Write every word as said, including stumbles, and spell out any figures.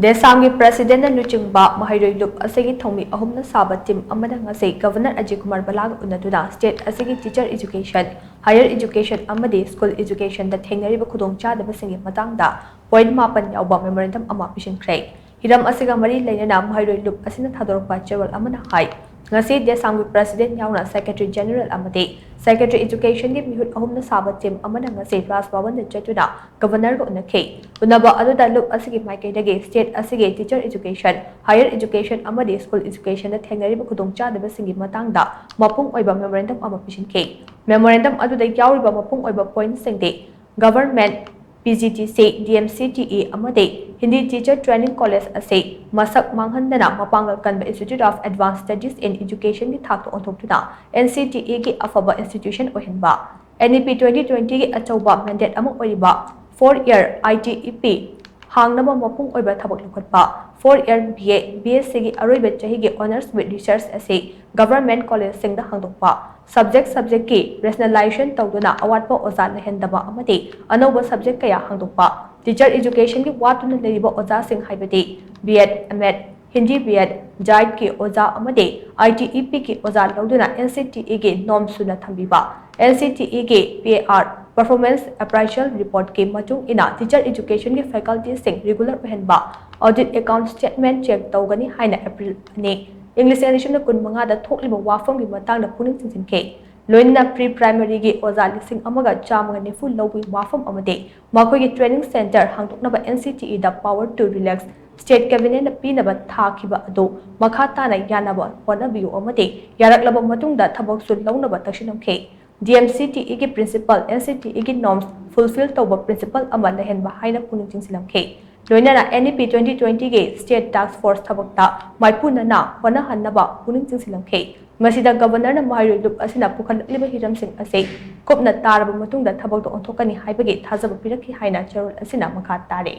ꯗꯦꯁꯥꯝꯒꯤ ꯄ꯭ꯔꯦꯁꯤꯗꯦꯟꯅ ꯂꯨꯆꯤꯡꯕ ꯃꯍꯩꯔꯣꯏ ꯂꯨꯞ ꯑꯁꯤꯒꯤ ꯊꯧꯃꯤ ꯑꯍꯨꯝꯅ ꯁꯥꯕ ꯇꯤꯝ ꯑꯃꯅ ꯉꯁꯤ ꯒꯚꯔꯅꯔ ꯑꯖꯤꯠ ꯀꯨꯃꯥꯔ ꯕꯂꯥꯒ ꯎꯅꯗꯨꯅ ꯁ꯭ꯇꯦꯠ ꯑꯁꯤꯒꯤ ꯇꯤꯆꯔ ꯏꯖꯨꯀꯦꯁꯟ, ꯍꯥꯌꯔ ꯏꯖꯨꯀꯦꯁꯟ ꯑꯃꯗꯤ ꯁ꯭ꯀꯨꯜ ꯏꯖꯨꯀꯦꯁꯟꯗ ꯊꯦꯡꯅꯔꯤꯕ ꯈꯨꯗꯣꯡꯆꯥꯗꯕꯁꯤꯡꯒꯤ ꯃꯇꯥꯡꯗ ꯄꯣꯏꯟꯠ ꯃꯥꯄꯟ ꯌꯥꯎꯕ ꯃꯦꯃꯣꯔꯦꯟꯗꯝ ꯑꯃ ꯄꯤꯁꯤꯟꯈ꯭ꯔꯦ꯫ ꯍꯤꯔꯝ ꯑꯁꯤꯒ ꯃꯔꯤ ꯂꯩꯅꯅ ꯃꯍꯩꯔꯣꯏ ꯂꯨꯞ ꯑꯁꯤꯅ ꯊꯥꯗꯣꯔꯛꯄ ꯆꯦꯔꯣꯜ ꯑꯃꯅ ꯍꯥꯏ, ꯉꯁꯤ ꯗꯦꯁꯥꯝꯒꯤ ꯄ꯭ꯔꯦꯁꯤꯗꯦꯟ ꯌꯥꯎꯅ ꯁꯦꯀ꯭ꯔꯦꯇꯔꯤ ꯖꯦꯅꯔꯦꯜ ꯑꯃꯗꯤ ꯁꯦꯀ꯭ꯔꯦꯇꯔꯤ ꯏꯖꯨꯀꯦꯁꯟꯒꯤ ꯃꯤꯍꯨꯠ ꯑꯍꯨꯝꯅ ꯁꯥꯕ ꯇꯤꯝ ꯑꯃꯅ ꯉꯁꯤ ꯔꯥꯖ ꯚꯕꯟꯗ ꯆꯠꯇꯨꯅ ꯒꯚꯔꯅꯔꯒ ꯎꯅꯈꯤ꯫ ꯎꯅꯕ ꯑꯗꯨꯗ ꯂꯨꯞ ꯑꯁꯤꯒꯤ ꯃꯥꯏꯀꯩꯗꯒꯤ ꯁ꯭ꯇꯦꯠ ꯑꯁꯤꯒꯤ ꯇꯤꯆꯔ ꯏꯖꯨꯀꯦꯁꯟ, ꯍꯥꯌꯔ ꯏꯖꯨꯀꯦꯁꯟ ꯑꯃꯗꯤ ꯁ꯭ꯀꯨꯜ ꯏꯖꯨꯀꯦꯁꯟꯗ ꯊꯦꯡꯅꯔꯤꯕ ꯈꯨꯗꯣꯡꯆꯥꯗꯕꯁꯤꯡꯒꯤ ꯃꯇꯥꯡꯗ ꯃꯄꯨꯡ ꯑꯣꯏꯕ ꯃꯦꯃꯣꯔꯦꯟꯗꯝ ꯑꯃ ꯄꯤꯁꯤꯟꯈꯤ꯫ ꯃꯦꯃꯣꯔꯦꯟꯗꯝ ꯑꯗꯨꯗ ꯌꯥꯎꯔꯤꯕ ꯃꯄꯨꯡ ꯑꯣꯏꯕ ꯄꯣꯏꯟꯠꯁꯤꯡꯗꯤ ꯒꯚꯔꯅꯃꯦꯟꯠ, P G T C, D M C T E ꯑꯃꯗꯤ ꯍꯤꯟꯗꯤ ꯇꯤꯆꯔ ꯇ꯭ꯔꯦꯅꯤꯡ ꯀꯣꯂꯦꯖ ꯑꯁꯤ ꯃꯁꯛ ꯃꯥꯡꯍꯟꯗꯅ ꯃꯄꯥꯡꯒꯜ ꯀꯟꯕ Institute of Advanced Studies in Educationꯒꯤ ꯊꯥꯛꯇ ꯑꯣꯟꯊꯣꯛꯇꯨꯅ ꯑꯦꯟ ꯁꯤ ꯇꯤ ꯏꯒꯤ ꯑꯐꯕ ꯏꯟꯁꯇꯤꯇ꯭ꯌꯨꯁꯟ ꯑꯣꯏꯍꯟꯕ, ꯑꯦꯟ ꯏ ꯄꯤ twenty twentyꯒꯤ ꯑꯆꯧꯕ ꯃꯦꯟꯗꯦꯠ ꯑꯃ ꯑꯣꯏꯔꯤꯕ four year I T E P ꯍꯥꯡꯅꯕ ꯃꯄꯨꯡ ꯑꯣꯏꯕ ꯊꯕꯛ ꯂꯧꯈꯠꯄ, four year B A, B S Cꯒꯤ ꯑꯔꯣꯏꯕ ꯆꯍꯤꯒꯤ Honours with Research ꯑꯁꯤ ꯒꯚꯔꯅꯃꯦꯟꯠ ꯀꯣꯂꯦꯖꯁꯤꯡꯗ ꯍꯥꯡꯗꯣꯛꯄ, ꯁꯕꯖꯦꯛ ꯁꯕꯖꯦꯛꯀꯤ ꯔꯦꯁꯅꯦꯂꯥꯏꯖꯦꯁꯟ ꯇꯧꯗꯨꯅ ꯑꯋꯥꯠꯄ ꯑꯣꯖꯥ ꯂꯩꯍꯟꯗꯕ ꯑꯃꯗꯤ ꯑꯅꯧꯕ ꯁꯕꯖꯦꯛ ꯀꯌꯥ ꯍꯥꯡꯗꯣꯛꯄ, ꯇꯤꯆꯔ ꯏꯖꯨꯀꯦꯁꯟꯒꯤ ꯋꯥꯠꯇꯨꯅ ꯂꯩꯔꯤꯕ ꯑꯣꯖꯥꯁꯤꯡ ꯍꯥꯏꯕꯗꯤ B Ed, M Ed, Hindi B Ed, ꯖꯥꯏꯠꯀꯤ ꯑꯣꯖꯥ ꯑꯃꯗꯤ I T E Pꯒꯤ ꯑꯣꯖꯥ ꯂꯧꯗꯨꯅ N C T Eꯒꯤ ꯅꯣꯔꯝ ꯁꯨꯅ ꯊꯝꯕꯤꯕ, N C T Eꯒꯤ P A R, Performance Appraisal Reportꯀꯤ ꯃꯇꯨꯡ ꯏꯟꯅ ꯇꯤꯆꯔ ꯏꯖꯨꯀꯦꯁꯟꯒꯤ ꯐꯦꯀꯜꯇꯤꯁꯤꯡ ꯔꯤꯒꯨꯂꯔ ꯑꯣꯏꯍꯟꯕ, ꯑꯣꯗꯤꯠ ꯑꯦꯀꯥꯎꯟꯠ ꯁ꯭ꯇꯦꯠꯃꯦꯟꯠ ꯆꯦꯛ ꯇꯧꯒꯅꯤ ꯍꯥꯏꯅ ꯑꯦꯄ꯭ꯔꯤꯜ ꯑꯅꯤ, ꯏꯪ ꯂꯤꯁꯤꯡ ꯑꯅꯤ ꯁꯨꯞꯅ ꯀꯨꯟ ꯃꯉꯥꯗ ꯊꯣꯛꯂꯤꯕ ꯋꯥꯐꯝꯒꯤ ꯃꯇꯥꯡꯗ ꯄꯨꯛꯅꯤꯡ ꯆꯤꯡꯁꯤꯟꯈꯤ꯫ ꯂꯣꯏꯅꯅ ꯄ꯭ꯔꯤ ꯄ꯭ꯔꯥꯏꯃꯔꯤꯒꯤ ꯑꯣꯖꯥ ꯂꯤꯁꯤꯡ ꯑꯃꯒ ꯆꯥꯝꯃꯒ ꯅꯤꯐꯨ ꯂꯧꯕꯒꯤ ꯋꯥꯐꯝ ꯑꯃꯗꯤ ꯃꯈꯣꯏꯒꯤ ꯇ꯭ꯔꯦꯅꯤꯡ ꯁꯦꯟꯇꯔ ꯍꯥꯡꯗꯣꯛꯅꯕ N C T Eꯗ power to relax state cabinetꯅ ꯄꯤꯅꯕ ꯊꯥꯈꯤꯕ ꯑꯗꯨ ꯃꯈꯥ ꯇꯥꯅ ꯌꯥꯅꯕ ꯍꯣꯠꯅꯕꯤꯌꯨ ꯑꯃꯗꯤ ꯌꯥꯔꯛꯂꯕ ꯃꯇꯨꯡꯗ ꯊꯕꯛꯁꯨ ꯂꯧꯅꯕ ꯇꯛꯁꯤꯟꯂꯝꯈꯤ꯫ D M C T Eꯒꯤ principal, N C T Eꯒꯤ norms fulfil ꯇꯧꯕ principal ꯑꯃ ꯂꯩꯍꯟꯕ ꯍꯥꯏꯅ ꯄꯨꯛꯅꯤꯡ ꯆꯤꯡꯁꯤꯜꯂꯝꯈꯤ꯫ ꯂꯣꯏꯅꯅ N E P twenty twentyꯒꯤ state task force ꯊꯕꯛꯇ ꯃꯥꯏꯄꯨꯅꯅ ꯍꯣꯠꯅꯍꯟꯅꯕ ꯄꯨꯛꯅꯤꯡ ꯆꯤꯡꯁꯤꯜꯂꯝꯈꯤ꯫ ꯃꯁꯤꯗ Governorꯅ ꯃꯍꯩꯔꯣꯏ ꯂꯨꯞ ꯑꯁꯤꯅ ꯄꯨꯈꯠꯂꯛꯂꯤꯕ ꯍꯤꯔꯝꯁꯤꯡ ꯑꯁꯤ ꯀꯨꯞꯅ ꯇꯥꯔꯕ ꯃꯇꯨꯡꯗ ꯊꯕꯛꯇ ꯑꯣꯟꯊꯣꯛꯀꯅꯤ ꯍꯥꯏꯕꯒꯤ ꯊꯥꯖꯕ ꯄꯤꯔꯛꯈꯤ ꯍꯥꯏꯅ ꯆꯦꯔꯣꯜ ꯑꯁꯤꯅ ꯃꯈꯥ ꯇꯥꯔꯤ꯫